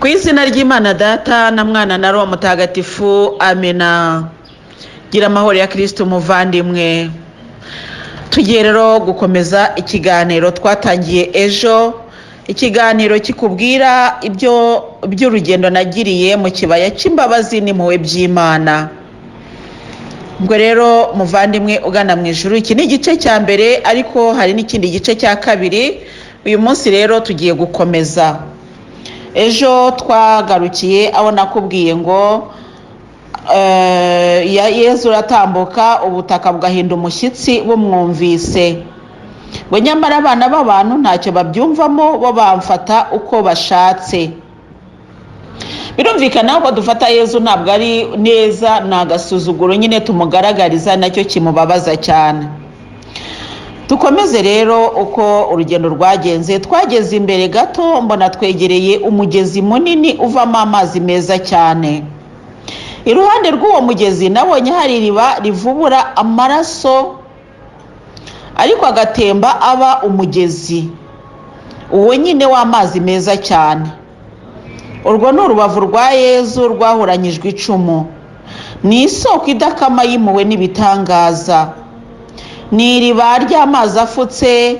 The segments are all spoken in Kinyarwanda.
Ku izina ry'Imana Data na Mwana na Roho Mutagatifu, amena. Gira amahoro ya Kristo, umuvandimwe. Tugiye rero gukomeza ikiganiro twatangiye ejo, ikiganiro kikubwira ibyo by'urugendo nagiriye mu kibaya cy'imbabazi n'impuhwe by'Imana. Ubwo rero, muvandimwe ugana mu ijuru, iki ni igice cya mbere, ariko hari n'ikindi gice cya kabiri. Uyu munsi rero tugiye gukomeza. Ejo twagarukiye aho nakubwiye ngo Yezu uratambuka, ubutaka bugahinda umushyitsi bumwumvise, ngo nyamara abana b'abantu ntacyo babyumvamo, bo bamfata uko bashatse. Birumvikana ko dufata Yezu ntabwo ari neza, ni agasuzuguro nyine tumugaragariza, nacyo kimubabaza cyane. Dukomeze rero uko urugendo rwagenze. Twageze imbere gato, mbona twegereye umugezi munini uvamo amazi meza cyane. Iruhande rw'uwo mugezi nabonye hari iriba rivubura amaraso, ariko agatemba aba umugezi uwo nyine w'amazi meza cyane. Urwo ni urubavu rwa Yezu rwahuranyijwe icumu, ni isoko idakama y'impuhwe n'ibitangaza, ni iriba ry'amazi afutse,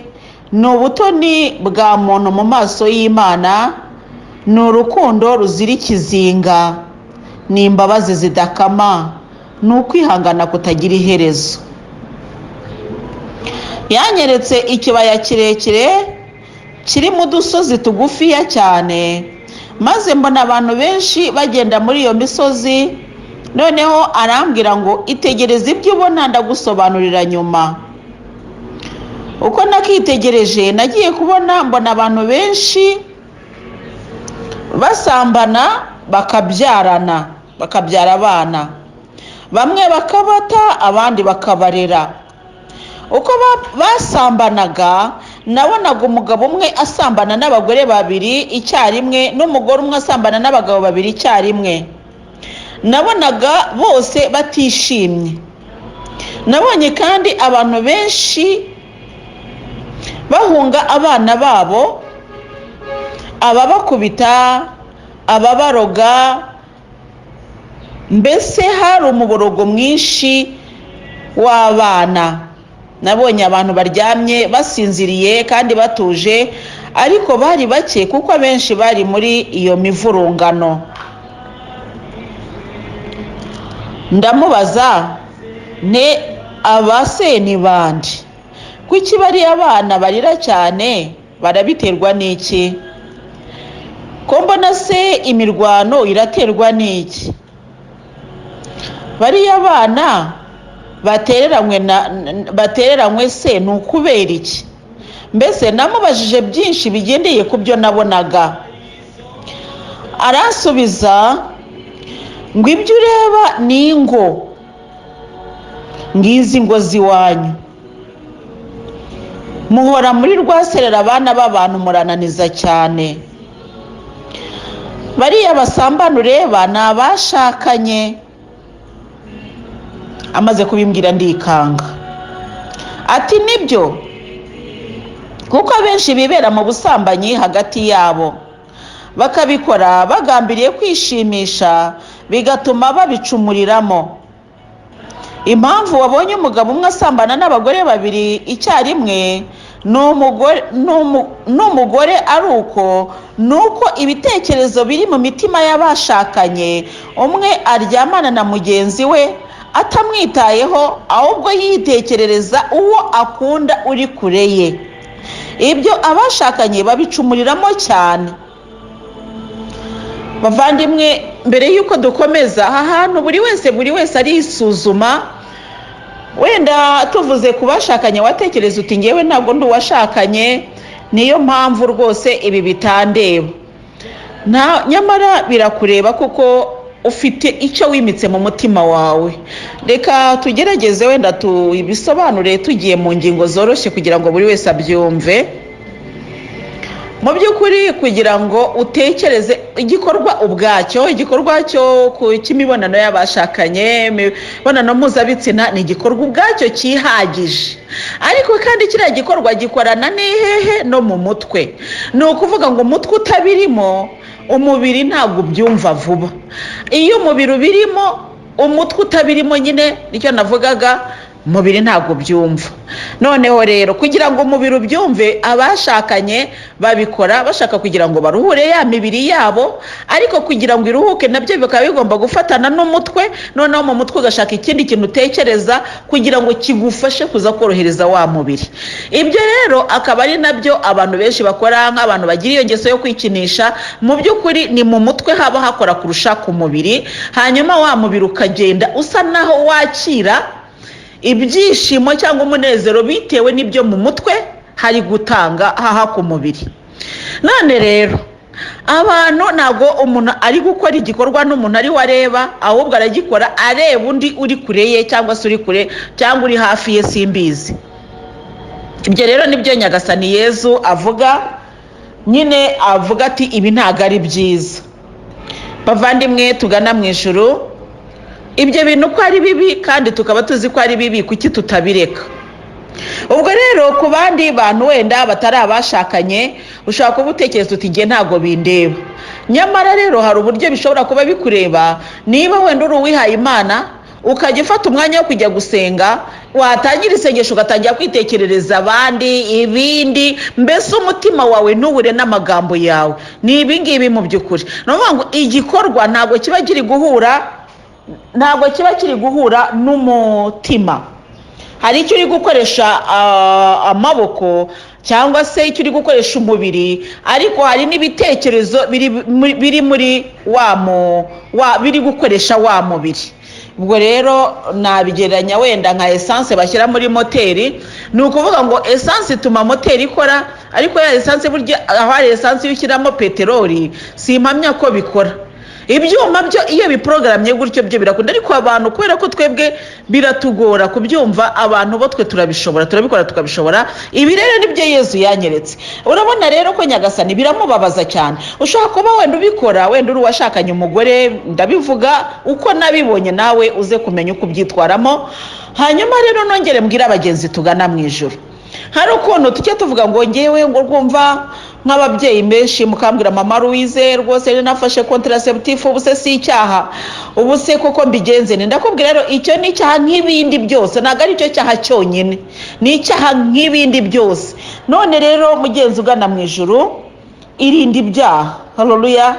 ni ubutoni bwa muntu mu maso y'Imana, ni urukundo ruzira ikizinga, ni imbabazi zidakama, ni ukwihangana kutagira iherezo. Yanyeretse ikibaya kirekire kirimo udusozi tugufiya cyane, maze mbona abantu benshi bagenda muri iyo misozi. Noneho arambwira ngo: "Itegereze ibyo ubona, ndagusobanurira nyuma." Uko nakitegereje, nagiye kubona mbona abantu benshi basambana, bakabyarana, bakabyara abana, bamwe bakabata, abandi bakabarera. Uko basambanaga, nabonaga umugabo umwe asambana n'abagore babiri icyarimwe, n'umugore umwe asambana n'abagabo babiri icyarimwe. Nabonaga bose batishimye. Nabonye kandi abantu benshi bahunga abana babo, ababakubita, ababaroga, mbese hari umuborogo mwinshi w'abana. Nabonye abantu baryamye basinziriye kandi batuje, ariko bari bake, kuko abenshi bari muri iyo mivurungano. Ndamubaza ne: "Abase ni bande? Kuki bariya abana barira cyane? Barabiterwa n'iki? Ko mbona se imirwano iraterwa n'iki? Bariya bana batereranywe se ni ukubera iki?" Mbese namubajije byinshi bigendeye ku byo nabonaga. Aransubiza ngo: "Ibyo ureba ni ingo, ngizi ngo z'iwanyu. Muhora muri rwaserera, abana b'abantu murananiza cyane. Bariya basambana ureba ni abashakanye." Amaze kubimbwira ndikanga. Ati: "Nibyo, kuko abenshi bibera mu busambanyi hagati yabo, bakabikora bagambiriye kwishimisha, bigatuma babicumuriramo. Impamvu wabonye umugabo umwe asambana n'abagore babiri icyarimwe n'umugore ari uko, ni uko ibitekerezo biri mu mitima y'abashakanye. Umwe aryamana na mugenzi we atamwitayeho, ahubwo yitekerereza uwo akunda uri kure ye. Ibyo abashakanye babicumuriramo cyane." Bavandimwe, mbere y'uko dukomeza aha hantu, buri wese arisuzuma. Wenda tuvuze ku bashakanye, watekereza uti: "Ngewe ntabwo ndi uwashakanye, niyo mpamvu rwose ibi bitandeba." Nyamara birakureba, kuko ufite icyo wimitse mu mutima wawe. Reka tugerageze wenda tubisobanure tugiye mu ngingo zoroshye kugira ngo buri wese abyumve. Mu by'ukuri, kugira ngo utekereze igikorwa ubwacyo, igikorwa cyo cy'imibonano y'abashakanye, imibonano mpuzabitsina, ni igikorwa ubwacyo cyihagije, ariko kandi kiriya gikorwa gikorana n'ihehe? No mu mutwe. Ni ukuvuga ngo umutwe utabirimo. Umubiri ntabwo ubyumva vuba. Iyo umubiri ubirimo, umutwe utabirimo nyine, nicyo navugaga, umubiri ntabwo ubyumva. Noneho rero kugira ngo umubiri ubyumve, abashakanye babikora bashaka kugira ngo baruhure ya mibiri yabo, ariko kugira ngo iruhuke nabyo bikaba bigomba gufatana n'umutwe. Noneho mu mutwe ugashaka ikindi kintu utekereza kugira ngo kigufashe kuza korohereza wa mubiri. Ibyo rero akaba ari nabyo abantu benshi bakora, nk'abantu bagira iyo ngeso yo kwikinisha. Mu by'ukuri ni mu mutwe haba hakora kurusha ku mubiri, hanyuma wa mubiri ukagenda usa naho wakira ibyishimo cyangwa umunezero bitewe n'ibyo mu mutwe hari gutanga haha ku mubiri. None rero abantu, ntabwo umuntu ari gukora igikorwa n'umuntu ari we areba, ahubwo aragikora areba undi uri kure ye, cyangwa se uri kure cyangwa uri hafi ye, simbizi. Ibyo rero nibyo Nyagasani Yezu avuga nyine, avuga ati: "Ibi ntabwo ari byiza." Bavandimwe tugana mu ijuru, ibyo bintu ko ari bibi kandi tukaba tuzi ko ari bibi, kuki tutabireka? Ubwo rero ku bandi bantu wenda batari abashakanye, ushobora kuba utekereza uti: "Njye ntabwo bindeba." Nyamara rero hari uburyo bishobora kuba bikureba. Niba wenda uri uwihaye Imana, ukajya ufata umwanya wo kujya gusenga, watangira isengesho ugatangira kwitekerereza abandi ibindi, mbese umutima wawe ntubure n'amagambo yawe, ni ibingibi. Mu by'ukuri ni ukuvuga ngo igikorwa ntabwo kiba kiri guhura, ntabwo kiba kiri guhura n'umutima. Hari icyo uri gukoresha amaboko cyangwa se icyo uri gukoresha umubiri, ariko hari n'ibitekerezo biri muri wa biri gukoresha wa mubiri. Ubwo rero nabigereranya wenda nka essence bashyira muri moteri. Ni ukuvuga ngo essence ituma moteri ikora, ariko ya essence, burya aho hari essence, iyo ushyiramo peteroli simpamya ko bikora. Ibyuma byo iyo biporogaramye gutyo byo birakunda, ariko abantu, kubera ko twebwe biratugora kubyumva, abantu bo twe turabishobora, turabikora tukabishobora. Ibi rero nibyo Yezu yanyeretse. Urabona rero ko Nyagasani biramubabaza cyane. Ushobora kuba wenda ubikora, wenda uri uwashakanye umugore. Ndabivuga uko nabibonye, nawe uze kumenya uko ubyitwaramo. Hanyuma rero nongere mbwire abagenzi tugana mu ijoro, hari ukuntu tujya tuvuga ngo ngewe ngo rwumva nk'ababyeyi benshi mukambwira: "Mama Louise, rwose rero nafashe contraceptif, ubu se si icyaha? Ubu se koko mbigenze?" Ni ndakubwira rero, icyo ni icyaha nk'ibindi byose, ntabwo ari cyo cyaha cyonyine, ni icyaha nk'ibindi byose. None rero mugenzi ugana mu ijuru, irinda ibyaha. Haleluya!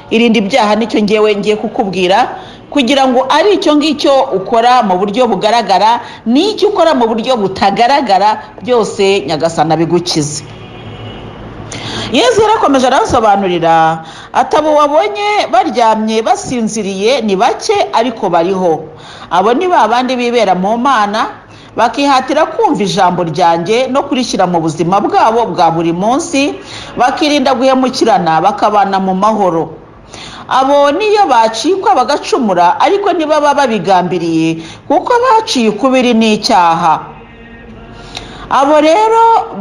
Irinda ibyaha, nicyo ngewe ngiye kukubwira, kugira ngo ari icyo ngicyo ukora mu buryo bugaragara n'icyo ukora mu buryo butagaragara, byose Nyagasana bigukize. Yezu yarakomeje arabasobanurira ati: "Abo wabonye baryamye basinziriye ni bake, ariko bariho. Abo ni ba bandi bibera mu Mana, bakihatira kumva ijambo ryanjye no kurishyira mu buzima bwabo bwa buri munsi, bakirinda guhemukirana, bakabana mu mahoro. Abo niyo bacikwa bagacumura, ariko ntibaba babigambiriye, kuko baciye ukubiri n'icyaha. Abo rero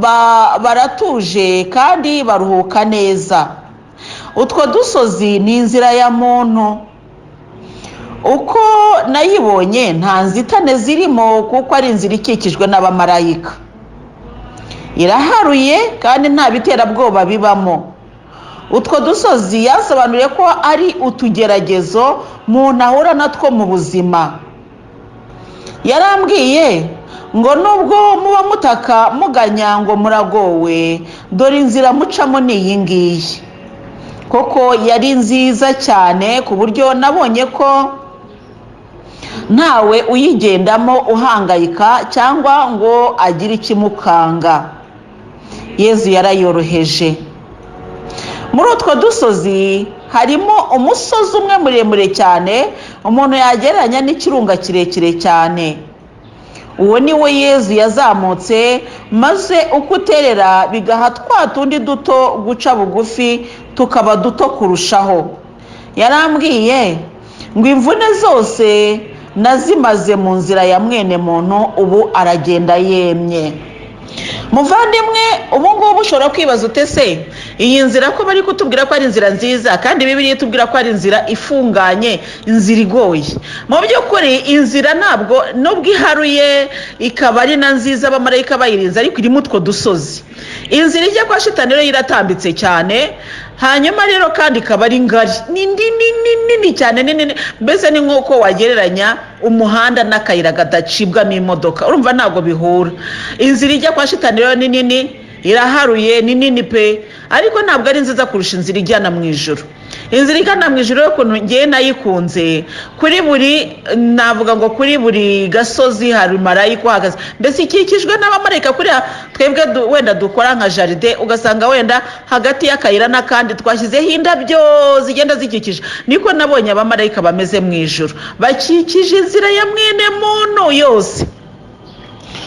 baratuje kandi baruhuka neza. Utwo dusozi ni inzira ya muntu. Uko nayibonye, nta nzitane zirimo, kuko ari inzira ikikijwe n'abamarayika. Iraharuye kandi nta biterabwoba bibamo." Utwo dusozi yasobanuriye ko ari utugeragezo muntu ahura natwo mu buzima. Yarambwiye ngo: "Nubwo muba mutaka muganya ngo muragowe, dore inzira mucamo ni iyi ngiyi." Koko yari nziza cyane, ku buryo nabonye ko ntawe uyigendamo uhangayika cyangwa ngo agire ikimukanga. Yezu yarayoroheje. Muri utwo dusozi harimo umusozi umwe muremure cyane, umuntu yagereranya n'ikirunga kirekire cyane. Uwo ni we Yezu yazamutse, maze uko uterera bigaha twa tundi duto guca bugufi, tukaba duto kurushaho. Yarambwiye ngo: "Imvune zose nazimaze mu nzira ya mwene muntu, ubu aragenda yemye." Muvandimwe, ubu ngubu ushobora kwibaza ute se iyi nzira ko bari kutubwira ko ari inzira nziza, kandi Bibiliya itubwira ko ari inzira ifunganye, inzira igoye? Mu by'ukuri inzira ntabwo, nubwo iharuye ikaba ari na nziza, abamarayika bayirinze, ariko irimo utwo dusozi. Inzira ijya kwa Shitani rero iratambitse cyane. Hanyuma rero kandi ikaba ari ngari, ni nini nini cyane, nini, mbese ni nk'uko wagereranya umuhanda n'akayira kadacibwamo imodoka. Urumva ntabwo bihura. Inzira ijya kwa Shitani rero ni nini, iraharuye, ni nini pe, ariko ntabwo ari nziza kurusha inzira ijyana mu ijuru. Inzira igana mu ijuru y'ukuntu ngewe nayikunze, kuri buri, navuga ngo kuri buri gasozi hari marayika uhagaze, mbese ikikijwe n'abamarayika. Kuriya twebwe wenda dukora nka jardin, ugasanga wenda hagati y'akayira n'akandi twashyizeho indabyo zigenda zikikije, niko nabonye abamarayika bameze mu ijuru, bakikije inzira ya mwene muntu yose,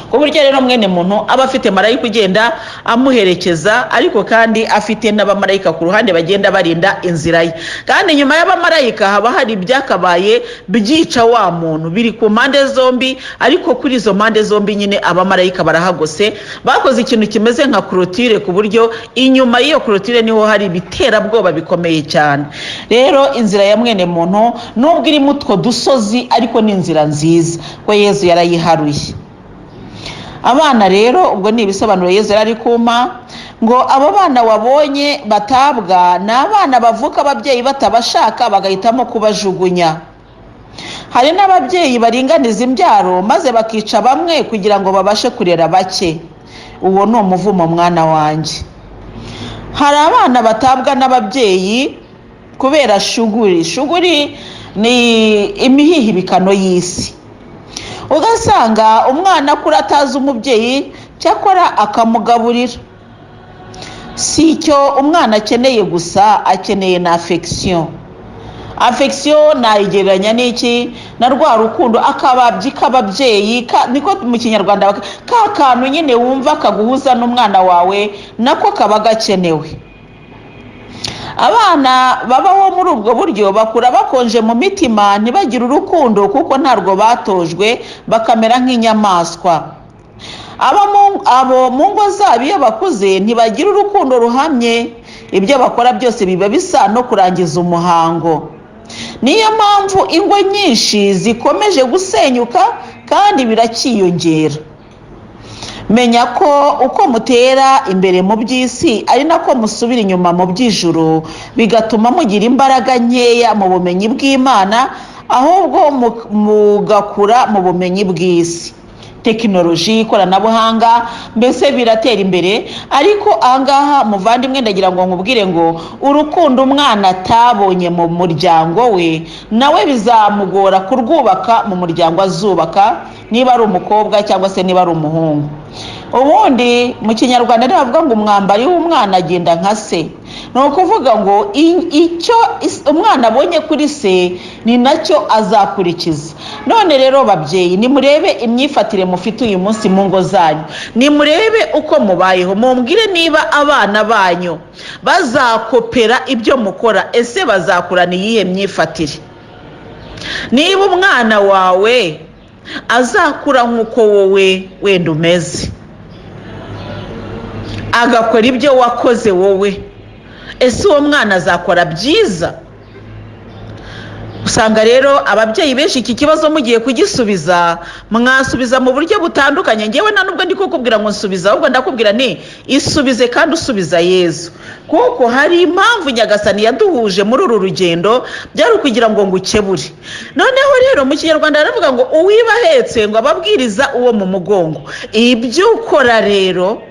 ku buryo rero mwene muntu aba afite marayika ugenda amuherekeza, ariko kandi afite n'abamarayika ku ruhande bagenda barinda inzira ye. Kandi nyuma y'abamarayika haba hari ibyakabaye byica wa muntu, biri ku mpande zombi, ariko kuri izo mpande zombi nyine abamarayika barahagose, bakoze ikintu kimeze nka clôture, ku buryo inyuma y'iyo clôture niho hari ibiterabwoba bikomeye cyane. Rero inzira ya mwene muntu, nubwo irimo utwo dusozi, ariko ni inzira nziza ko Yezu yarayiharuye. Abana rero, ubwo ni ibisobanuro Yezu yari ari kumpa, ngo abo bana wabonye batabwa ni abana bavuka ababyeyi batabashaka, bagahitamo kubajugunya. Hari n'ababyeyi baringaniza imbyaro maze bakica bamwe kugira ngo babashe kurera bake. Uwo ni umuvumo, mwana wanjye. Hari abana batabwa n'ababyeyi kubera shuguri. Shuguri ni imihihibikano y'isi, ugasanga umwana akura atazi umubyeyi, cyakora akamugaburira. Si icyo umwana akeneye gusa, akeneye na affection. Affection nayigereranya n'iki? Na rwa rukundo, akababyi k'ababyeyi, niko mu Kinyarwanda, ka kantu nyine wumva kaguhuza n'umwana wawe, nako kaba gakenewe. Abana babaho muri ubwo buryo bakura bakonje mu mitima, ntibagire urukundo kuko ntarwo batojwe, bakamera nk'inyamaswa. Abo mu ngo zabo iyo bakuze ntibagira urukundo ruhamye, ibyo bakora byose biba bisa no kurangiza umuhango. Niyo mpamvu ingo nyinshi zikomeje gusenyuka kandi biracyiyongera. Menya ko uko mutera imbere mu by'isi ari nako musubira inyuma mu by'ijuru, bigatuma mugira imbaraga nkeya mu bumenyi bw'Imana, ahubwo mugakura mu bumenyi bw'isi. Tekinoloji, ikoranabuhanga, mbese biratera imbere. Ariko ahangaha, muvandimwe, ndagira ngo nkubwire ngo urukundo umwana atabonye mu muryango we, nawe bizamugora kurwubaka mu muryango azubaka, niba ari umukobwa cyangwa se niba ari umuhungu. Ubundi mu Kinyarwanda ntibavuga ngo umwambari w'umwana agenda nka se? Ni ukuvuga ngo icyo umwana abonye kuri se ni nacyo azakurikiza. None rero babyeyi, nimurebe imyifatire mufite uyu munsi mu ngo zanyu, nimurebe uko mubayeho, mumbwire niba abana banyu bazakopera ibyo mukora. Ese bazakurana iyihe myifatire? Niba umwana wawe azakura nk'uko wowe wenda umeze, agakora ibyo wakoze wowe, ese uwo mwana azakora byiza? Usanga rero ababyeyi benshi iki kibazo mugiye kugisubiza, mwasubiza mu buryo butandukanye. Ngewe nta nubwo ndi kukubwira ngo nsubiza, ahubwo ndakubwira ni isubize kandi usubiza Yezu, kuko hari impamvu Nyagasani yaduhuje muri uru rugendo, byari ukugira ngo ngukebure. Noneho rero mu Kinyarwanda baravuga ngo uwiba ahetse ngo ababwiriza uwo mu mugongo. Ibyo ukora rero,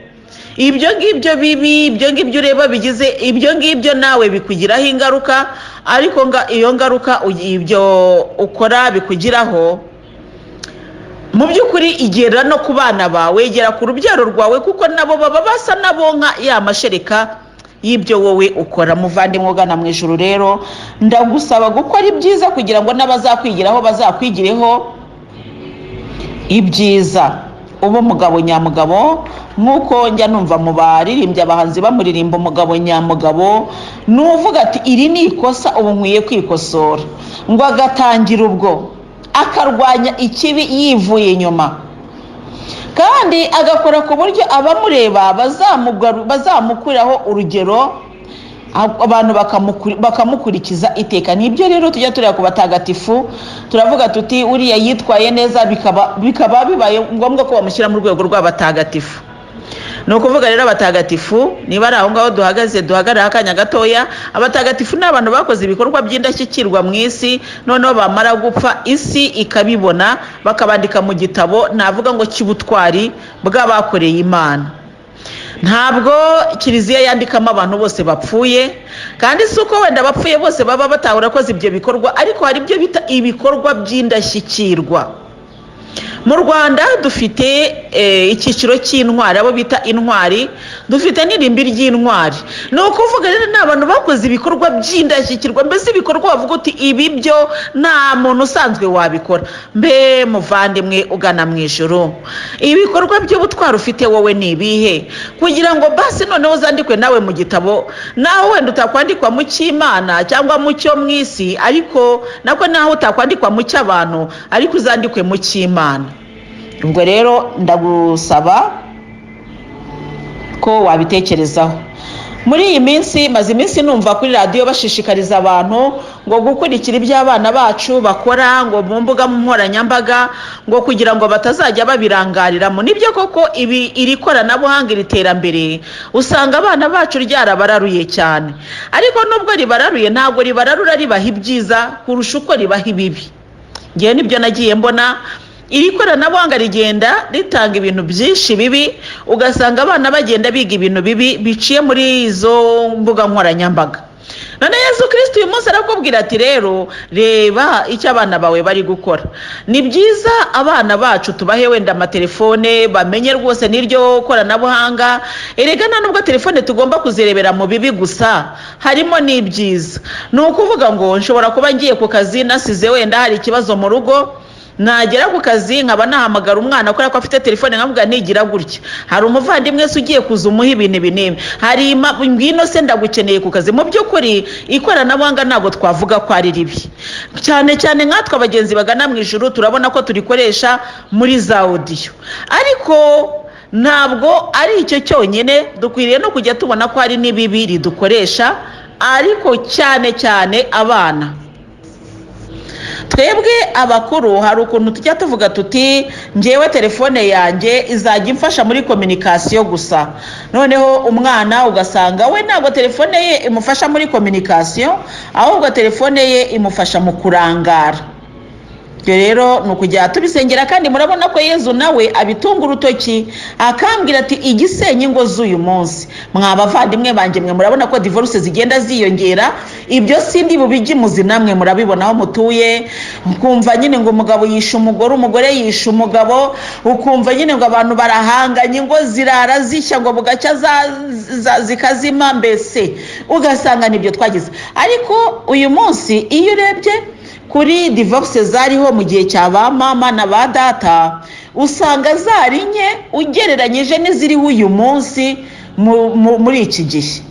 ibyo ngibyo bibi, ibyo ngibyo ureba bigize ibyo ngibyo, nawe bikugiraho ingaruka. Ariko iyo ngaruka ibyo ukora bikugiraho, mu by'ukuri igera no ku bana bawe, igera ku rubyaro rwawe, kuko nabo baba basa n'abonka ya mashereka y'ibyo wowe ukora. Muvandimwe ugana mu ijuru rero, ndagusaba gukora ibyiza kugira ngo n'abazakwigiraho bazakwigireho ibyiza. Uba umugabo nyamugabo, nk'uko njya numva mu baririmbyi, abahanzi bamuririmba umugabo nyamugabo, ni uvuga ati iri ni ikosa, ubu nkwiye kwikosora, ngo agatangira ubwo akarwanya ikibi yivuye inyuma, kandi agakora ku buryo abamureba bazamukuriraho urugero, abantu bakamukurikiza iteka. Nibyo rero tujya tureba ku batagatifu, turavuga tuti uriya yitwaye neza, bikaba bibaye ngombwa ko bamushyira mu rwego rw'abatagatifu. Ni ukuvuga rero abatagatifu, niba ari aho ngaho duhagaze, duhagarare akanya gatoya. Abatagatifu ni abantu bakoze ibikorwa by'indashyikirwa mu isi, noneho bamara gupfa isi ikabibona, bakabandika mu gitabo navuga ngo cy'ubutwari bw'abakoreye Imana. Ntabwo Kiliziya yandikamo abantu bose bapfuye, kandi si uko wenda abapfuye bose baba batarakoze ibyo bikorwa, ariko hari ibyo bita ibikorwa by'indashyikirwa. Mu Rwanda dufite icyiciro cy'intwari, abo bita intwari, dufite n'irimbi ry'intwari. Ni ukuvuga rero ni abantu bakoze ibikorwa by'indashyikirwa, mbese ibikorwa bavuga uti ibi byo nta muntu usanzwe wabikora. Mbe muvandimwe ugana mu ijoro, ibikorwa by'ubutwari ufite wowe ni ibihe, kugira ngo basi noneho uzandikwe nawe mu gitabo, naho wenda utakwandikwa mu cy'Imana cyangwa mu cyo mu isi, ariko nako naho utakwandikwa mu cy'abantu, ariko uzandikwe mu cy'Imana. Ubwo rero ndagusaba ko wabitekerezaho. Muri iyi minsi, maze iminsi numva kuri radiyo bashishikariza abantu ngo gukurikira ibyo abana bacu bakora ngo mu mbuga nkoranyambaga, ngo kugira ngo batazajya babirangariramo. Nibyo koko, ibi iri koranabuhanga, iri terambere, usanga abana bacu ryarabararuye cyane, ariko nubwo ribararuye, ntabwo ribararura ribaha ibyiza kurusha uko ribaha ibibi. Ngewe nibyo nagiye mbona, iri koranabuhanga rigenda ritanga ibintu byinshi bibi, ugasanga abana bagenda biga ibintu bibi biciye muri izo mbuga nkoranyambaga. None Yesu Kirisiti uyu munsi arakubwira ati rero reba icyo abana bawe bari gukora. Ni byiza abana bacu tubahe wenda amatelefone, bamenye rwose n'iryo koranabuhanga. Erega nta nubwo telefone tugomba kuzirebera mu bibi gusa, harimo n'ibyiza. Ni ukuvuga ngo nshobora kuba ngiye ku kazi, nasize wenda hari ikibazo mu rugo, nagera ku kazi nkaba nahamagara umwana kubera ko afite telefone, nkavuga nigira gutya, hari umuvandimwe se ugiye kuza umuha ibintu ibi n'ibi, hari ngwino se ndagukeneye ku kazi. Mu by'ukuri ikoranabuhanga ntabwo twavuga ko ari ribi cyane cyane, nkatwe abagenzi bagana mu ijuru turabona ko turikoresha muri za audio, ariko ntabwo ari icyo cyonyine. Dukwiriye no kujya tubona ko hari n'ibibi ridukoresha, ariko cyane cyane abana. Twebwe abakuru hari ukuntu tujya tuvuga tuti ngewe telefone yanjye izajya imfasha muri communication gusa, noneho umwana ugasanga we ntabwo telefone ye imufasha muri communication, ahubwo telefone ye imufasha mu kurangara. Ibyo rero ni ukujya tubisengera, kandi murabona ko Yezu nawe abitunga urutoki, akambwira ati igisenya ingo z'uyu munsi, mwa bavandimwe banjye mwe, murabona ko divorce zigenda ziyongera. Ibyo sindi bubigimuzi, namwe murabibona aho mutuye. Ukumva nyine ngo umugabo yishe umugore, umugore yishe umugabo, ukumva nyine ngo abantu barahanganye, ingo zirara zishya, ngo bugacya zikazima, mbese ugasanga nibyo twagize. Ariko uyu munsi iyo urebye kuri divorce zariho mu gihe cya ba mama na ba data, usanga zari nke ugereranyije n'iziriho uyu munsi muri iki gihe.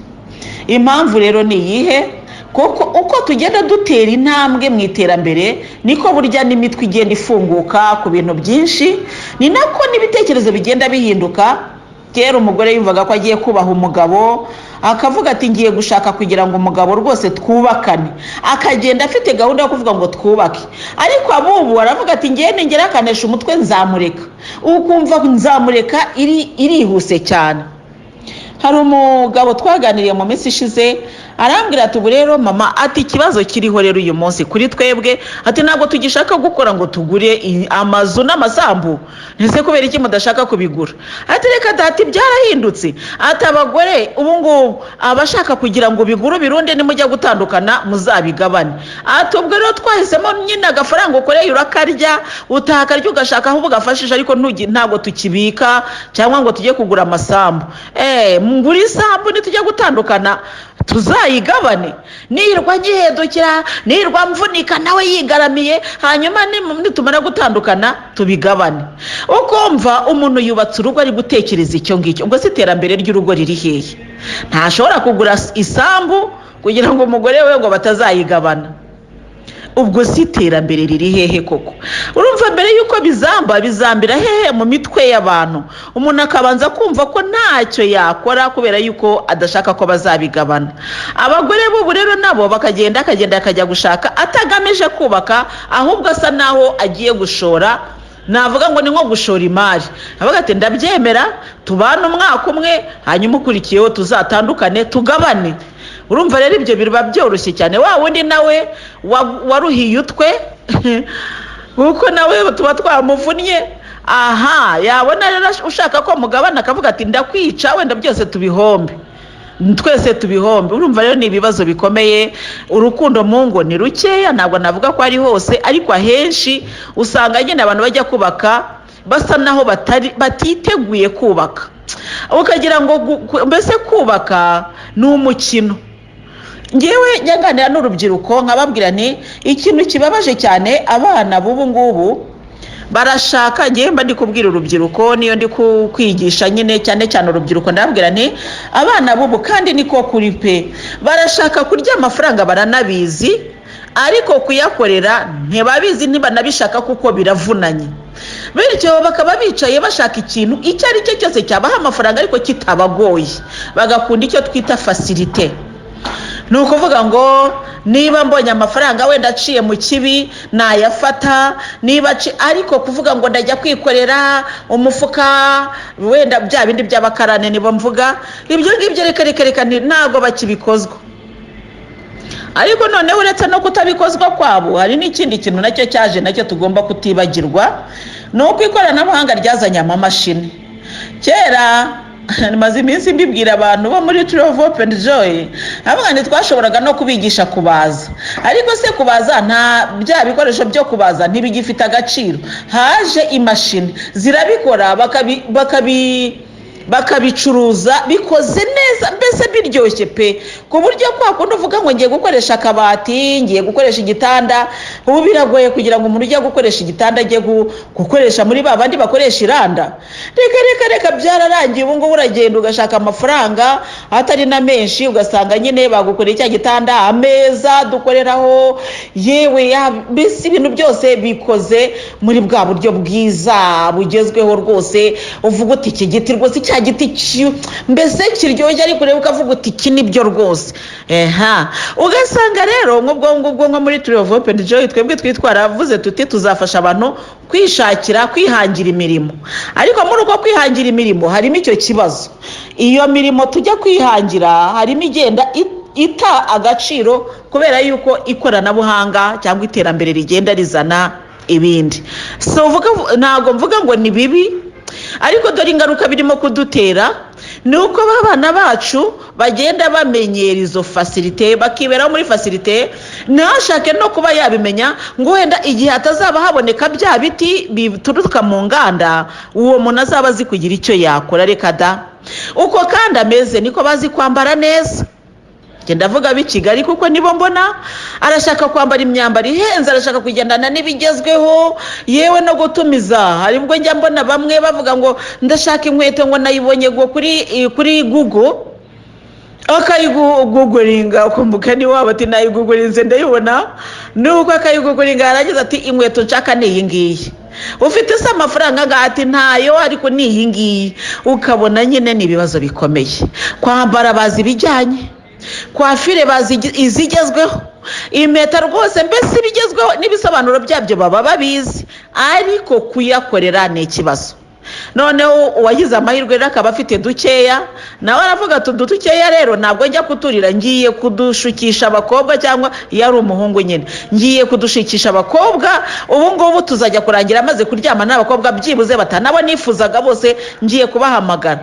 Impamvu rero ni iyihe? Kuko uko tugenda dutera intambwe mu iterambere, niko burya n'imitwe igenda ifunguka ku bintu byinshi, ni nako n'ibitekerezo bigenda bihinduka. Kera umugore yumvaga ko agiye kubaha umugabo, akavuga ati ngiye gushaka kugira ngo umugabo rwose twubakane, akagenda afite gahunda yo kuvuga ngo twubake. Ariko abubu aravuga ati ngiye ningera akanesha umutwe nzamureka. Ukumva nzamureka irihuse cyane. Hari umugabo twaganiriye mu minsi ishize, arambwira ati ubu rero mama, ati ikibazo kiriho rero uyu munsi kuri twebwe, ati ntabwo tugishaka gukora ngo tugure amazu n'amasambu. Ese kubera iki mudashaka kubigura? Ati reka data, byarahindutse. Ati abagore ubu ngubu abashaka kugira ngo bigure birunde, nimujya gutandukana muzabigabane. Ati ubwo rero twahisemo nyine agafaranga ukoreye urakarya, utakarya ugashaka aho ugafashisha, ariko ntabwo tukibika cyangwa ngo tujye kugura amasambu. Ngura isambu, nitujya gutandukana tuzayigabane, nirwa ngihedukira, nirwa mvunika nawe yigaramiye, hanyuma nitumara gutandukana tubigabane. Ukumva umuntu yubatse urugo ari gutekereza icyo ngicyo. Ubwo se iterambere ry'urugo riri hehe? Ntashobora kugura isambu kugira ngo umugore we ngo batazayigabana. Ubwo si iterambere riri hehe koko? Urumva mbere y'uko bizamba, bizambira hehe? Mu mitwe y'abantu. Umuntu akabanza kumva ko ntacyo yakora kubera yuko adashaka ko bazabigabana. Abagore b'ubu rero nabo bakagenda, akagenda akajya gushaka atagamije kubaka, ahubwo asa naho agiye gushora. Navuga ngo ni nko gushora imari. Avuga ati: "Ndabyemera, tubane umwaka umwe, hanyuma ukurikiyeho tuzatandukane, tugabane." Urumva rero ibyo biba byoroshye cyane. Wa wundi nawe waruhiye utwe, kuko nawe tuba twamuvunnye, aha yabona rero ushaka ko mugabana, akavuga ati: "Ndakwica, wenda byose tubihombe, twese tubihombe." Urumva rero ni ibibazo bikomeye. Urukundo mu ngo ni rukeya. Ntabwo navuga ko ari hose, ariko ahenshi usanga nyine abantu bajya kubaka basa naho batari batiteguye kubaka, ukagira ngo mbese kubaka ni umukino. Ngewe nganira n'urubyiruko nkababwira ni ikintu kibabaje cyane. Abana b'ubu ngubu barashaka, ngewe mba ndi kubwira urubyiruko, niyo ndi kwigisha nyine cyane cyane urubyiruko, ndababwira nti abana b'ubu, kandi niko kuri pe, barashaka kurya amafaranga, baranabizi, ariko kuyakorera ntibabizi, ntibanabishaka kuko biravunanye. Bityo bakaba bicaye bashaka ikintu icyo ari cyo cyose cyabaha amafaranga ariko kitabagoye, bagakunda icyo twita facilité. Ni ukuvuga ngo niba mbonye amafaranga wenda aciye mu kibi nayafata, niba ariko kuvuga ngo ndajya kwikorera umufuka, wenda bya bindi by'abakarane nibo mvuga, ibyo ngibyo reka reka reka, ntabwo bakibikozwa. Ariko noneho uretse no kutabikozwa kwabo, hari n'ikindi kintu nacyo cyaje, nacyo tugomba kutibagirwa, ni uko ikoranabuhanga ryazanye amamashini. Kera, maze iminsi mbibwira abantu bo muri Tree of Hope and Joy, avuga ngo twashoboraga no kubigisha kubaza, ariko se kubaza, nta bya bikoresho byo kubaza ntibigifite agaciro. Haje imashini zirabikora, bakabicuruza bikoze neza, mbese biryoshye pe, ku buryo kwa kundi uvuga ngo ngiye gukoresha akabati, ngiye gukoresha igitanda, ubu biragoye kugira ngo umuntu ujye gukoresha igitanda ajye gukoresha muri ba bandi bakoresha iranda. Reka reka reka, byararangiye. Ubu ngubu uragenda ugashaka amafaranga atari na menshi, ugasanga nyine bagukoreye cya gitanda, ameza dukoreraho, yewe mbese ibintu byose bikoze muri bwa buryo bwiza bugezweho rwose. Uvuga uti: "Iki giti rwose, cya giti mbese kiryoshye," ariko ureba ukavuga uti: "Iki nibyo rwose." Eha, ugasanga rero nk'ubwo ngubwo, nko muri Tree of Hope and Joy, twebwe twitwaravuze tuti tuzafasha abantu kwishakira, kwihangira imirimo. Ariko muri uko kwihangira imirimo harimo icyo kibazo. Iyo mirimo tujya kwihangira harimo igenda ita agaciro kubera yuko ikoranabuhanga cyangwa iterambere rigenda rizana ibindi. So ntabwo mvuga ngo ni bibi, ariko dore ingaruka birimo kudutera ni uko abana bacu bagenda bamenyera izo facilité, bakiberaho muri facilité, ntashake no kuba yabimenya ngo wenda igihe hatazaba haboneka bya biti bituruka mu nganda, uwo muntu azaba azi kugira icyo yakora. Reka da! Uko kandi ameze niko bazi kwambara neza. Ngenda ndavuga ab'i Kigali kuko nibo mbona. Arashaka kwambara imyambaro ihenze, arashaka kugendana n'ibigezweho, yewe no gutumiza. Hari ubwo njya mbona bamwe bavuga ngo ndashaka inkweto, ngo nayibonye ngo kuri Google, akayiguguringa, ukumbuka ni waba ati: "Nayigugurinze ndayibona." Nuko akayiguguringa, yarangiza ati: "Inkweto nshaka ni iyi ngiyi." "Ufite se amafaranga angahe?" Ati: "Ntayo, ariko ni iyi ngiyi." Ukabona nyine ni ibibazo bikomeye. Kwambara bazi ibijyanye, coiffure bazi izigezweho, impeta rwose, mbese ibigezweho n'ibisobanuro byabyo baba babizi, ariko kuyakorera ni ikibazo. Noneho uwagize amahirwe rero akaba afite dukeya, nawe aravuga ati: "Udu dukeya rero ntabwo njya kuturira, ngiye kudushukisha abakobwa," cyangwa iyo ari umuhungu nyine, "ngiye kudushukisha abakobwa." Ubu ngubu tuzajya kurangira amaze kuryama n'abakobwa byibuze batanabo nifuzaga bose, ngiye kubahamagara.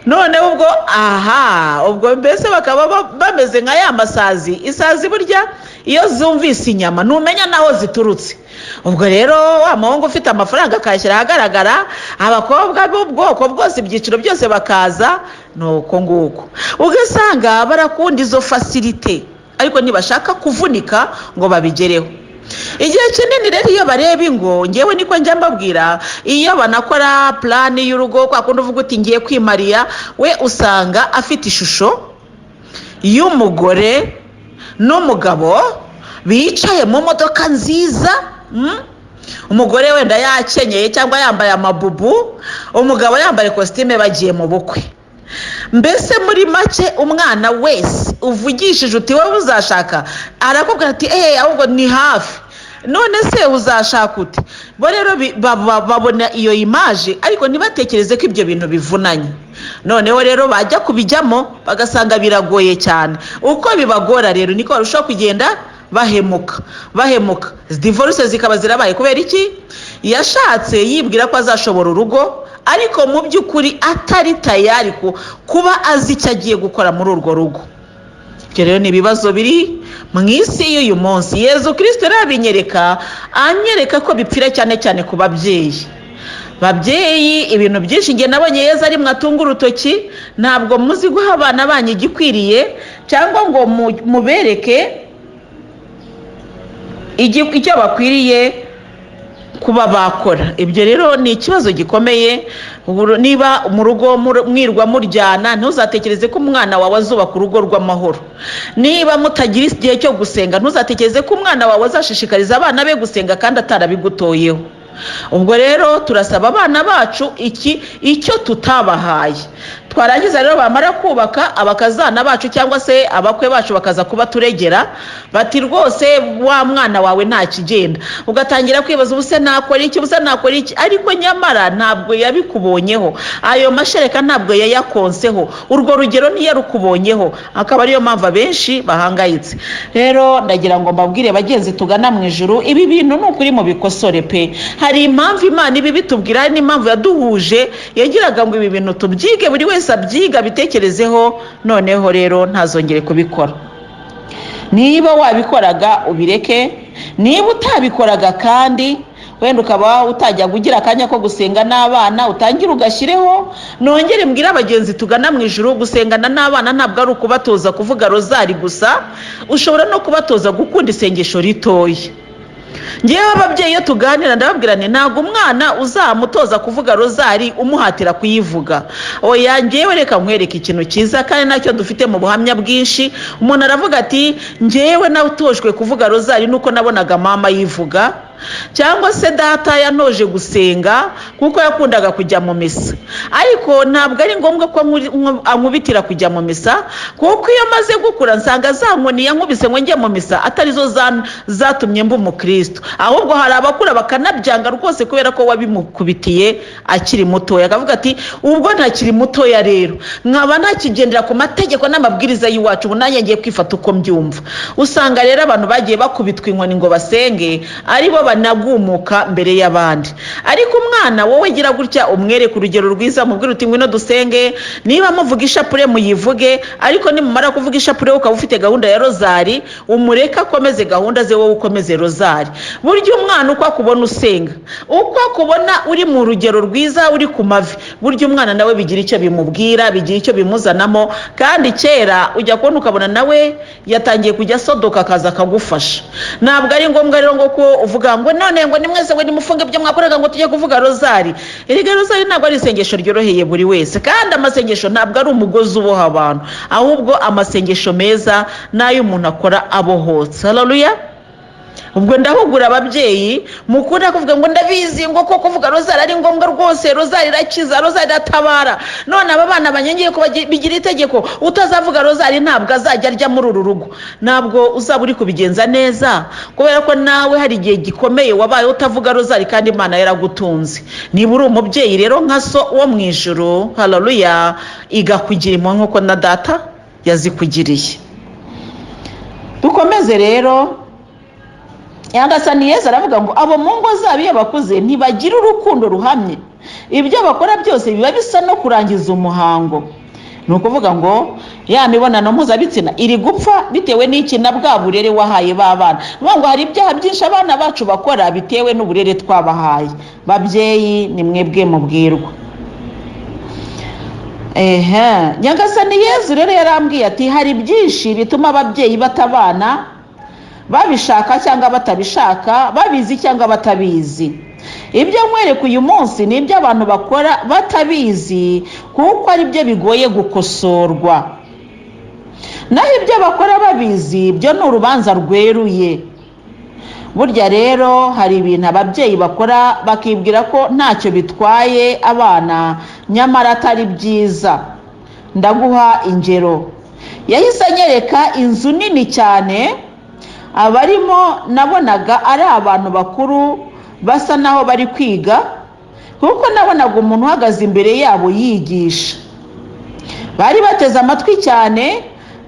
Noneho ubwo aha, ubwo mbese bakaba bameze nka ya masazi. Isazi burya iyo zumvise inyama ntumenya n'aho ziturutse. Ubwo rero wa muhungu ufite amafaranga akayashyira ahagaragara, abakobwa b'ubwoko bwose, ibyiciro byose bakaza. Ni uko nguko ugasanga barakunda izo facilité, ariko ntibashaka kuvunika ngo babigereho. Igihe kinini rero iyo bareba ingo, ngewe niko njya mbabwira, iyo banakora plan y'urugo, kwa kundi uvuga uti ngiye kwimariya, we usanga afite ishusho y'umugore n'umugabo bicaye mu modoka nziza, umugore wenda yakenyeye cyangwa yambaye amabubu, umugabo yambaye kositime, bagiye mu bukwe. Mbese muri make, umwana wese uvugishije uti: "Wowe uzashaka?" arakubwira ati: "Eee, ahubwo ni hafi." None se uzashaka ute? Bo rero babona iyo image, ariko ntibatekereze ko ibyo bintu bivunanye. Noneho rero bajya kubijyamo bagasanga biragoye cyane. Uko bibagora rero niko barushaho kugenda bahemuka, bahemuka, divorce zikaba zirabaye. Kubera iki? Yashatse yibwira ko azashobora urugo, ariko mu by'ukuri atari tayari kuba azi icyo agiye gukora muri urwo rugo. Ibyo rero ni ibibazo biri mu isi y'uyu munsi. Yezu Kirisito rero abinyereka, anyereka ko bipfira cyane cyane ku babyeyi. Babyeyi, ibintu byinshi nge nabonye Yezu ari mwatunga urutoki: ntabwo muzi guha abana banyu igikwiriye, cyangwa ngo mubereke icyo bakwiriye kuba bakora. Ibyo rero ni ikibazo gikomeye. Niba mu rugo mwirwa muryana, ntuzatekereze ko umwana wawe azubaka urugo rw'amahoro. Niba mutagira igihe cyo gusenga, ntuzatekereze ko umwana wawe azashishikariza abana be gusenga kandi atarabigutoyeho. Ubwo rero turasaba abana bacu iki icyo tutabahaye. Twarangiza rero, bamara kubaka, abakazana bacu cyangwa se abakwe bacu bakaza kuba turegera bati: "Rwose wa mwana wawe nta kigenda." Ugatangira kwibaza: "Ubu se nakora iki? Ubu se nakora iki?" Ariko nyamara ntabwo yabikubonyeho, ayo mashereka ntabwo yayakonseho, urwo rugero ntiyarukubonyeho. Akaba ariyo mpamvu abenshi bahangayitse. Rero ndagira ngo mbabwire, bagenzi tugana mu ijuru, ibi bintu ni ukuri mubikosore pe. Hari impamvu Imana ibi bitubwira, hari n'impamvu yaduhuje, yagiraga ngo ibi bintu tubyige, buri wese abyiga, abitekerezeho, noneho rero ntazongere kubikora. Niba wabikoraga ubireke, niba utabikoraga kandi wenda ukaba utajya ugira akanya ko gusenga n'abana, utangire ugashyireho. Nongere mbwire abagenzi tugana mu ijuru: gusengana n'abana ntabwo ari ukubatoza kuvuga rozari gusa, ushobora no kubatoza gukunda isengesho ritoya. Ngewe ababyeyi iyo tuganira ndababwira nti: "Ntabwo umwana uzamutoza kuvuga rozari umuhatira kuyivuga." Oya, ngewe reka nkwereke ikintu cyiza kandi nacyo dufite mu buhamya bwinshi. Umuntu aravuga ati: "Ngewe natojwe kuvuga rozari nuko nabonaga mama yivuga, cyangwa se data yantoje gusenga kuko yakundaga kujya mu misa." Ariko ntabwo ari ngombwa ko ankubitira kujya mu misa, kuko iyo maze gukura nsanga za nkoni yankubise ngo njye mu misa atarizo zatumye mba umukristo. Ahubwo hari abakura bakanabyanga rwose kubera ko wabimukubitiye akiri mutoya, akavuga ati: "Ubwo ntakiri mutoya rero, nkaba ntakigendera ku mategeko n'amabwiriza y'iwacu, ubu nanjye ngiye kwifata uko mbyumva." Usanga rero abantu bagiye bakubitwa inkoni ngo basenge aribo banagumuka mbere y'abandi. Ariko umwana wowe gira gutya umwereke urugero rwiza, mubwire uti: "Ngwino dusenge." Niba muvuga ishapure, muyivuge, ariko nimumara kuvuga ishapure ukaba ufite gahunda ya rozari, umureke akomeze gahunda ze, wowe ukomeze rozari. Burya umwana uko akubona usenga, uko akubona uri mu rugero rwiza, uri ku mavi, burya umwana nawe bigira icyo bimubwira, bigira icyo bimuzanamo. Kandi kera ujya kubona ukabona nawe yatangiye kujya asodoka, akaza akagufasha. Ntabwo ari ngombwa rero ngo ko uvuga ngo: "None ngo ni mwese, ngo nimufunge ibyo mwakoraga, ngo tujye kuvuga rozari." Erega rozari ntabwo ari isengesho ryoroheye buri wese, kandi amasengesho ntabwo ari umugozi uboha abantu, ahubwo amasengesho meza ni ayo umuntu akora abohotse. Haleluya! Ubwo ndahugura ababyeyi mukunda kuvuga ngo: "Ndabizi ngo ko kuvuga rozari ari ngombwa rwose, rozari irakiza, rozari iratabara. None aba bana banyongeye ko bigira itegeko, utazavuga rozari ntabwo azajya arya muri uru rugo." Ntabwo uzaba uri kubigenza neza, kubera ko nawe hari igihe gikomeye wabaye utavuga rozari kandi Imana yaragutunze. Niba uri umubyeyi rero nka so wo mu ijuru, haleluya, igakugira impuhwe nk'uko na data yazikugiriye. Dukomeze rero. Nyagasani Yezu aravuga ngo abo mu ngo zabo iyo bakuze ntibagira urukundo ruhamye, ibyo bakora byose biba bisa no kurangiza umuhango. Ni ukuvuga ngo ya mibonano mpuzabitsina iri gupfa bitewe n'iki? Na bwa burere wahaye ba bana. Ni ukuvuga ngo hari ibyaha byinshi abana bacu bakora bitewe n'uburere twabahaye. Babyeyi, ni mwebwe mubwirwa. Ehe, Nyagasani Yezu rero yarambwiye ati: "Hari byinshi bituma ababyeyi batabana, babishaka cyangwa batabishaka, babizi cyangwa batabizi. Ibyo nkwereka uyu munsi ni ibyo abantu bakora batabizi, kuko ari byo bigoye gukosorwa. Naho ibyo bakora babizi byo ni urubanza rweruye." Burya rero hari ibintu ababyeyi bakora bakibwira ko ntacyo bitwaye abana, nyamara atari byiza. Ndaguha ingero. Yahise anyereka inzu nini cyane. Abarimo nabonaga ari abantu bakuru basa naho bari kwiga, kuko nabonaga umuntu uhagaze imbere yabo yigisha. Bari bateze amatwi cyane,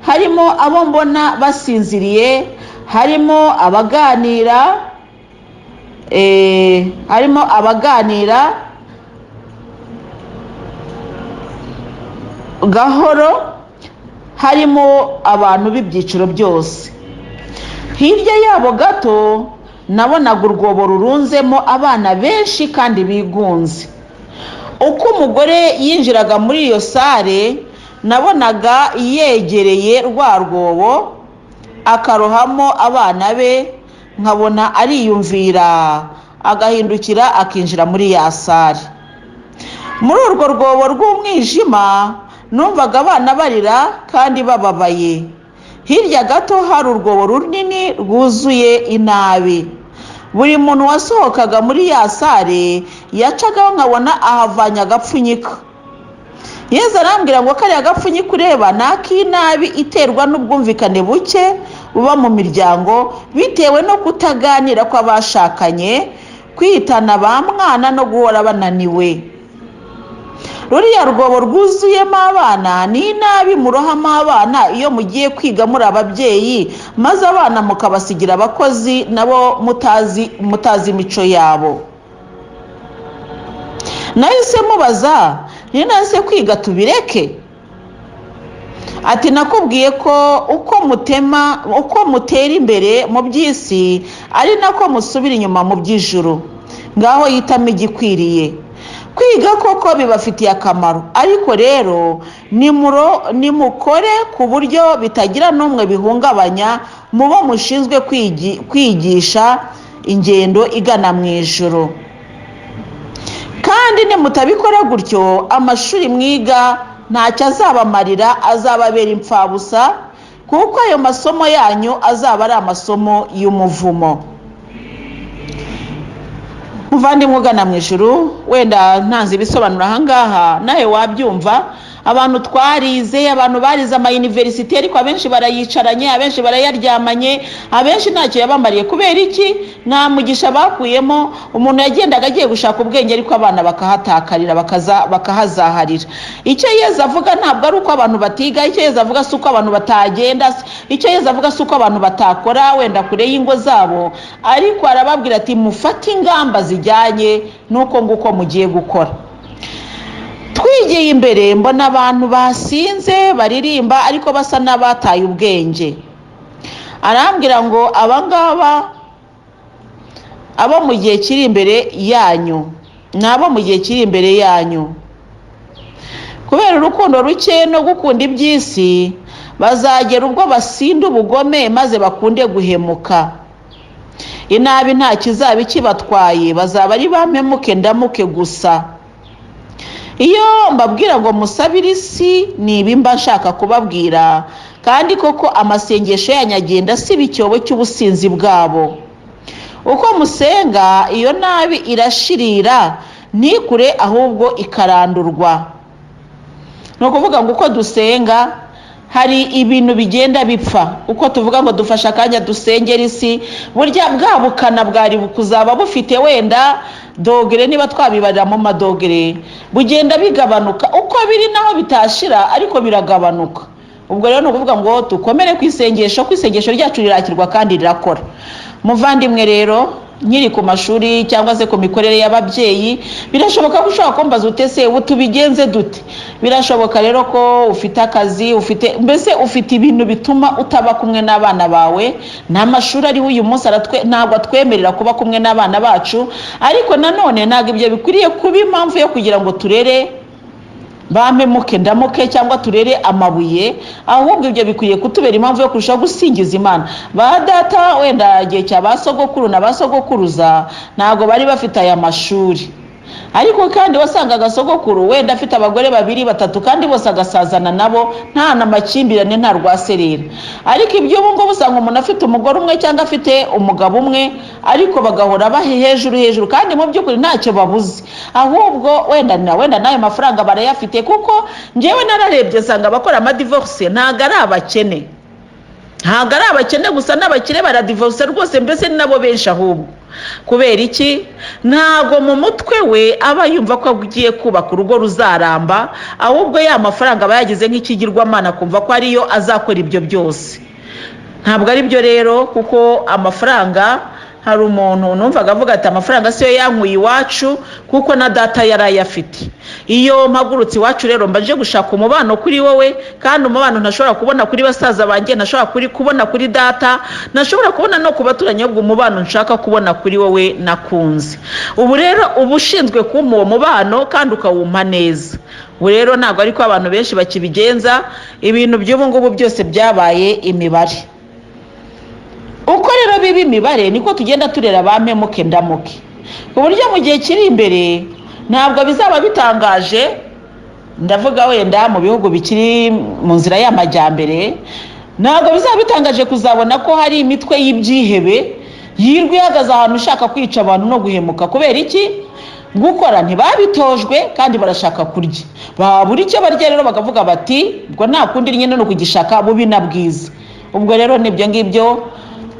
harimo abo mbona basinziriye, harimo abaganira, harimo abaganira gahoro, harimo abantu b'ibyiciro byose. Hirya yabo gato nabonaga urwobo rurunzemo abana benshi kandi bigunze. Uko umugore yinjiraga muri iyo sare, nabonaga yegereye rwa rwobo akarohamo abana be, nkabona ariyumvira agahindukira akinjira muri ya sare. Muri urwo rwobo rw'umwijima numvaga abana barira kandi bababaye. Hirya gato hari urwobo runini rwuzuye inabi. Buri muntu wasohokaga muri ya sare yacagaho nkabona ahavanye agapfunyika. Yezu arambwira ngo kariya gapfunyika ureba ni ak'inabi iterwa n'ubwumvikane buke buba mu miryango bitewe no kutaganira kw'abashakanye, kwitana ba mwana no guhora bananiwe. Ruriya rwobo rwuzuyemo abana ni inabi murohamo abana iyo mugiye kwiga muri ababyeyi, maze abana mukabasigira abakozi nabo mutazi imico yabo. Nahise mubaza nti nahise kwiga tubireke? Ati nakubwiye ko uko mutera imbere mu by'isi ari nako musubira inyuma mu by'ijuru. Ngaho yitamo igikwiriye. Kwiga koko bibafitiye akamaro, ariko rero nimukore ku buryo bitagira n'umwe bihungabanya mubo mushinzwe kwigisha ingendo igana mu ijuru. Kandi nimutabikora gutyo, amashuri mwiga ntacyo azabamarira, azababera impfabusa, kuko ayo masomo yanyu azaba ari amasomo y'umuvumo. Muvandimwe ugana mu ijuru, wenda ntanze ibisobanuro ahangaha nawe wabyumva. Abantu twarize, abantu barize amayuniverisite, ariko abenshi barayicaranye, abenshi barayaryamanye, abenshi ntacyo yabamariye. Kubera iki? Nta mugisha bakuyemo. Umuntu yagendaga agiye gushaka ubwenge, ariko abana bakahatakarira, bakahazaharira. Icyo Yezu avuga ntabwo ari uko abantu batiga, icyo Yezu avuga si uko abantu batagenda, icyo Yezu avuga si uko abantu batakora wenda kure y'ingo zabo, ariko arababwira ati mufate ingamba zijyanye n'uko nguko mugiye gukora. Twigiye imbere mbona abantu basinze baririmba ariko basa n'abataye ubwenge. Arambwira ngo abangaba abo mu gihe kiri imbere yanyu, ni abo mu gihe kiri imbere yanyu, kubera urukundo ruke no gukunda iby'isi, bazagera ubwo basinda ubugome maze bakunde guhemuka. Inabi nta kizaba ikibatwaye, bazaba ari bampemuke ndamuke gusa. Iyo mbabwira ngo musabire isi, ni ibi mba nshaka kubabwira, kandi koko amasengesho yanyu agenda asiba icyobo cy'ubusinzi bwabo. Uko musenga iyo nabi irashirira, ntikure ahubwo ikarandurwa. Ni ukuvuga ngo uko dusenga hari ibintu bigenda bipfa. Uko tuvuga ngo dufashe akanya dusengera isi, burya bwa bukana bwari kuzaba bufite wenda dogere, niba twabibarira mu madogere, bugenda bigabanuka uko biri, naho bitashira ariko biragabanuka. Ubwo rero ni ukuvuga ngo dukomere ku isengesho, ku isengesho ryacu rirakirwa kandi rirakora. Muvandimwe rero, nkiri ku mashuri cyangwa se ku mikorere y'ababyeyi, birashoboka ko ushobora kumbaza ute se ubu tubigenze dute? Birashoboka rero ko ufite akazi, ufite mbese ufite ibintu bituma utaba kumwe n'abana bawe. Nta mashuri ariho uyu munsi ntabwo atwemerera kuba kumwe n'abana bacu, ariko nanone ntabwo ibyo bikwiriye kuba impamvu yo kugira ngo turere bampemuke ndamuke cyangwa turere amabuye, ahubwo ibyo bikwiye kutubera impamvu yo kurushaho gusingiza Imana. Ba data wenda igihe cya ba sogokuru na ba sogokuruza ntabwo bari bafite aya mashuri, ariko kandi wasangaga sogokuru wenda afite abagore babiri batatu kandi bose agasazana nabo, nta n'amakimbirane, nta rwaserera. Ariko iby'ubu ngubu usanga umuntu afite umugore umwe cyangwa afite umugabo umwe, ariko bagahora bahe hejuru hejuru, kandi mu by'ukuri ntacyo babuze, ahubwo wenda n'ayo mafaranga barayafite. Kuko njyewe nararebye nsanga abakora amadivorce ntabwo ari abakene. Ntabwo ari abakene gusa, n'abakire baradivorisa rwose, mbese ni nabo benshi ahubwo. Kubera iki? Ntabwo mu mutwe we aba yumva ko agiye kubaka urugo ruzaramba, ahubwo ya mafaranga aba yagize nk'ikigirwamana, akumva ko ariyo azakora ibyo byose. Ntabwo ari byo rero, kuko amafaranga, hari umuntu numvaga avuga ati: "Amafaranga siyo yankuye iwacu, kuko na data yari ayafite. Iyo mpagurutse iwacu rero, mba nje gushaka umubano kuri wowe, kandi umubano ntashobora kubona kuri basaza banjye, ntashobora kubona kuri data, ntashobora kubona no ku baturanyi, ahubwo umubano nshaka kubona kuri wowe nakunze." Ubu rero uba ushinzwe kumpa uwo mubano kandi ukawumpa neza. Ubu rero ntabwo ariko abantu benshi bakibigenza. Ibintu by'ubu ngubu byose byabaye imibare. Uko rero biba imibare, niko tugenda turera ba mpemuke ndamuke, ku buryo mu gihe kiri imbere ntabwo bizaba bitangaje, ndavuga wenda mu bihugu bikiri mu nzira y'amajyambere, ntabwo bizaba bitangaje kuzabona ko hari imitwe y'ibyihebe yirwa ihagaze ahantu ishaka kwica abantu no guhemuka. Kubera iki? Gukora ntibabitojwe kandi barashaka kurya. Babura icyo barya rero bakavuga bati: "Ubwo nta kundi nyine, ni ukugishaka bubi na bwiza." Ubwo rero nibyo ngibyo.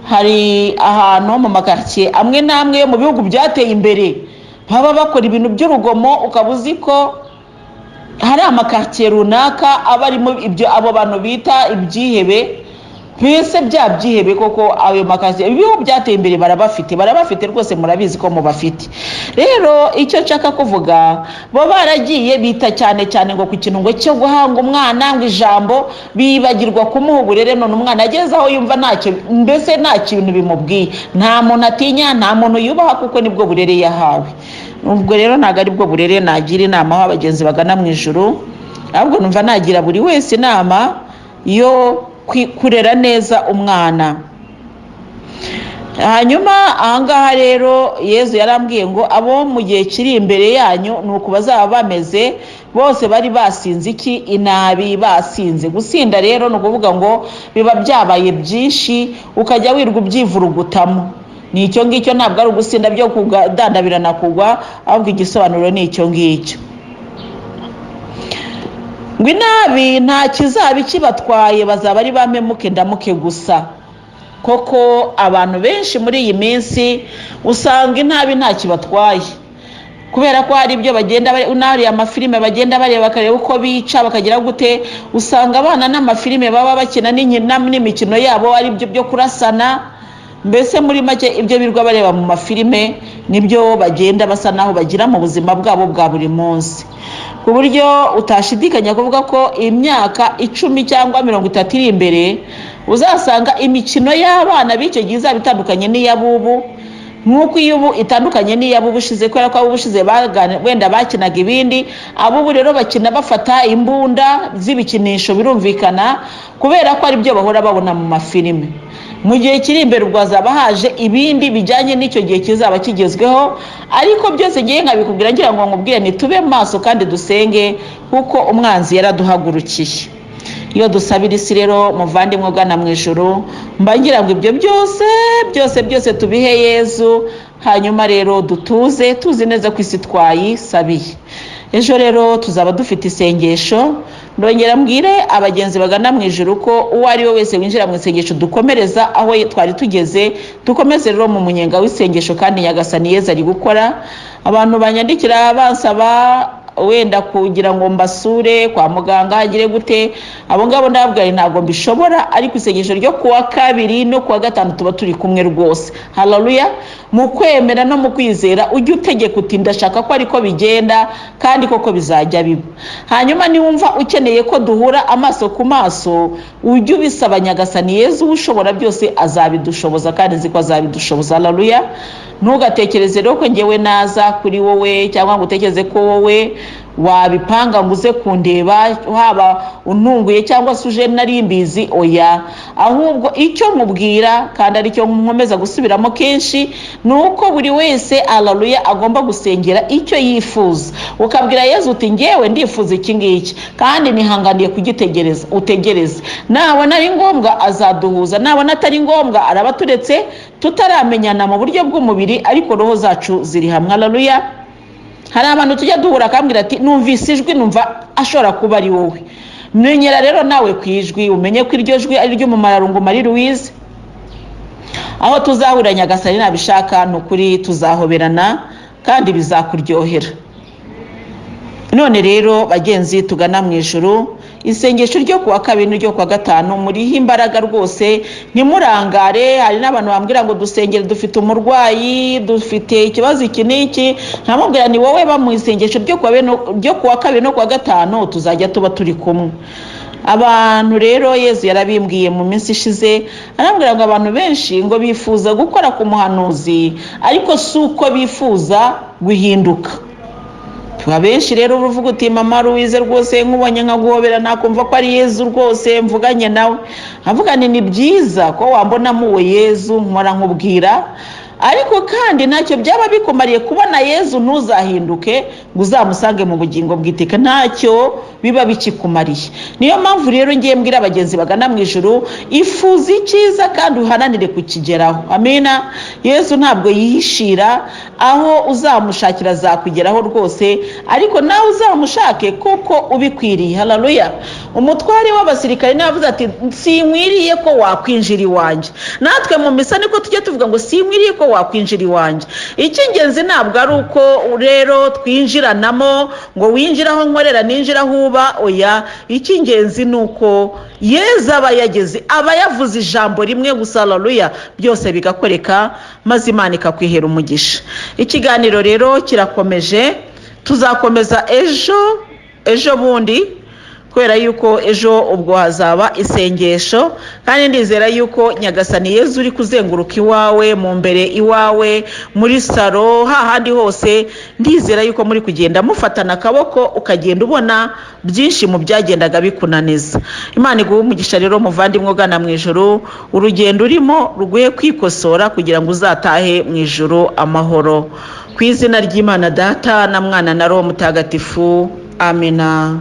Hari ahantu mu makaritsiye amwe n'amwe yo mu bihugu byateye imbere baba bakora ibintu by'urugomo, ukaba uzi ko hari amakaritsiye runaka aba arimo ibyo abo bantu bita ibyihebe. Mbese bya byihebe koko, ayo makaritsiye, ibihugu byateye imbere barabafite, barabafite rwose, murabizi ko mubafite. Rero icyo nshaka kuvuga, bo baragiye bita cyane cyane ngo ku kintu ngo cyo guhanga umwana ngo ijambo, bibagirwa kumuha uburere. None umwana ageze aho yumva ntacyo, mbese nta kintu bimubwiye, nta muntu atinya, nta muntu yubaha, kuko nibwo burere yahawe. Ubwo rero ntabwo aribwo burere nagira inama aho abagenzi bagana mu ijuru, ahubwo numva nagira buri wese inama yo kurera neza umwana. Hanyuma ahangaha rero Yezu yarambwiye ngo abo mu gihe kiri imbere yanyu ni uku bazaba bameze, bose bari basinze iki? Inabi, basinze. Gusinda rero ni ukuvuga ngo biba byabaye byinshi, ukajya wirwa ubyivurugutamo. Ni icyo ngicyo, ntabwo ari ugusinda byo kudandabirana kugwa, ahubwo igisobanuro ni icyo ngicyo. Ngo inabi nta kizaba ikibatwaye, bazaba ari ba mpemuke ndamuke gusa. Koko abantu benshi muri iyi minsi usanga inabi nta kibatwaye, kubera ko hari ibyo bagenda, n'ariya amafilime bagenda bareba, bakareba uko bica, bakagira gute. Usanga abana n'amafilime baba bakina n'imikino yabo ari byo byo kurasana. Mbese muri make, ibyo birirwa bareba mu mafilime nibyo bagenda basa naho bagira mu buzima bwabo bwa buri munsi, ku buryo utashidikanya kuvuga ko imyaka 10 cyangwa 30 iri imbere uzasanga imikino y'abana b'icyo gihe izaba itandukanye n'iy'abubu, nk'uko iy'ubu itandukanye n'iy'abubu ushize, kubera ko ab'ubu ushize wenda bakinaga ibindi, ab'ubu rero bakina bafata imbunda z'ibikinisho, birumvikana, kubera ko ari byo bahora babona mu mafilime. Mu gihe kiri imbere ubwo hazaba haje ibindi bijyanye n'icyo gihe kizaba kigezweho. Ariko byose ngiye nkabikubwira ngira ngo nkubwire ntitube maso kandi dusenge, kuko umwanzi yaraduhagurukiye. Iyo dusabira isi rero, muvandimwe ugana mu ijuru, mba ngira ngo ibyo byose byose byose tubihe Yezu, hanyuma rero dutuze tuzi neza ko isi twayisabiye. Ejo rero tuzaba dufite isengesho. Ndongera mbwire abagenzi bagana mu ijuru ko uwo ari we wese winjira mu isengesho dukomereza aho twari tugeze. Dukomeze rero mu munyenga w'isengesho, kandi Nyagasani Yezu ari gukora. Abantu banyandikira bansaba wenda kugira ngo mbasure kwa muganga, hagire gute, abo ngabo ndababwira ntabwo mbishobora, ariko isengesho ryo kuwa kabiri no kuwa gatanu tuba turi kumwe rwose. Haleluya! Mu kwemera no mu kwizera, ujye utegeka uti: "Ndashaka ko ariko bigenda," kandi koko bizajya biba. Hanyuma niwumva ukeneye ko duhura amaso ku maso, ujye ubisaba Nyagasani Yezu ushobora byose, azabidushoboza, kandi nzi ko azabidushoboza. Haleluya! Ntugatekereze rero ko ngewe naza kuri wowe, cyangwa ngo utekereze ko wowe wabipanga ngo uze kundeba, haba untunguye cyangwa se uje nari mbizi. Oya, ahubwo icyo nkubwira, kandi aricyo nkomeza gusubiramo kenshi, ni uko buri wese, haleluya, agomba gusengera icyo yifuza, ukabwira Yezu uti: "Ngewe ndifuza iki ngiki kandi nihanganiye kugitegereza." Utegereze, nabona ari ngombwa azaduhuza, nabona atari ngombwa araba turetse tutaramenyana mu buryo bw'umubiri, ariko roho zacu ziri hamwe. Haleluya! Hari abantu tujya duhura akambwira ati: "Numvise ijwi, numva ashobora kuba ari wowe." Menyera rero nawe ku ijwi, umenye ko iryo jwi ari iry'umumararungu Marie Louise. Aho tuzahurira Nyagasani nabishaka, ni ukuri tuzahoberana kandi bizakuryohera. None rero bagenzi tugana mu ijuru, isengesho ryo kuwa kabiri n'iryo kuwa gatanu muriho imbaraga rwose, ntimurangare. Hari n'abantu bambwira ngo dusengere, dufite umurwayi, dufite ikibazo iki n'iki. Nkamubwira ni wowe ba mu isengesho ryo kuwa kabiri no kuwa gatanu, tuzajya tuba turi kumwe. Abantu rero Yezu yarabimbwiye mu minsi ishize, arambwira ngo abantu benshi ngo bifuza gukora ku muhanuzi, ariko si uko bifuza guhinduka. Abenshi rero uruvuga uti mama Louise rwose nkubonye nkaguhobera nakumva ko ari Yezu rwose mvuganye nawe. Nkavuga ni byiza ko wambonamo uwo Yezu nkora nkubwira, ariko kandi ntacyo byaba bikumariye kubona Yezu ntuzahinduke ngo uzamusange mu bugingo bw'iteka, ntacyo biba bikikumariye. Niyo mpamvu rero ngiye mbwira abagenzi bagana mu ijuru, ifuza icyiza kandi uharanire kukigeraho. Amina. Yezu ntabwo yihishira, aho uzamushakira azakugeraho rwose, ariko nawe uzamushake kuko ubikwiriye. Haleluya. Umutware w'abasirikare nawe avuze ati sinkwiriye ko wakwinjira iwanjye. Natwe mu misa niko tujya tuvuga ngo sinkwiriye ko wakwinjira iwanjye. Icy'ingenzi ntabwo ari uko rero twinjiranamo ngo winjire aho nkorera ninjire aho uba, oya. Icy'ingenzi ni uko Yezu aba yageze, aba yavuze ijambo rimwe gusa, haleluya, byose bigakoreka, maze Imana ikakwihera umugisha. Ikiganiro rero kirakomeje, tuzakomeza ejo ejo bundi, kubera yuko ejo ubwo hazaba isengesho, kandi ndizera yuko Nyagasani Yezu uri kuzenguruka iwawe, mu mbere iwawe, muri saro, hahandi hose, ndizera yuko muri kugenda mufatana akaboko, ukagenda ubona byinshi mu byagendaga bikunaniza. Imana iguhe umugisha rero muvandimwe ugana mu ijuru, urugendo urimo ruguhe kwikosora kugira ngo uzatahe mu ijuru amahoro. Ku izina ry'Imana Data na Mwana na Roho Mutagatifu, amina.